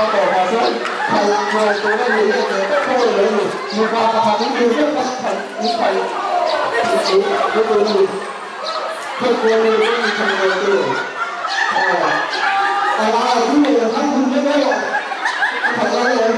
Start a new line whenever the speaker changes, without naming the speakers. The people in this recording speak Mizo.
A tawpah chuan khalh ngawi tura ni leh teh tawp kha awih lo a ni. Mipa pakhat in duh zeuh kha khalh in khalh i tur a ni. Khalh kual ni lo in khalh ngawi tur. Aw a a thu leh lo khan hun vek erawh a khalh lai lo.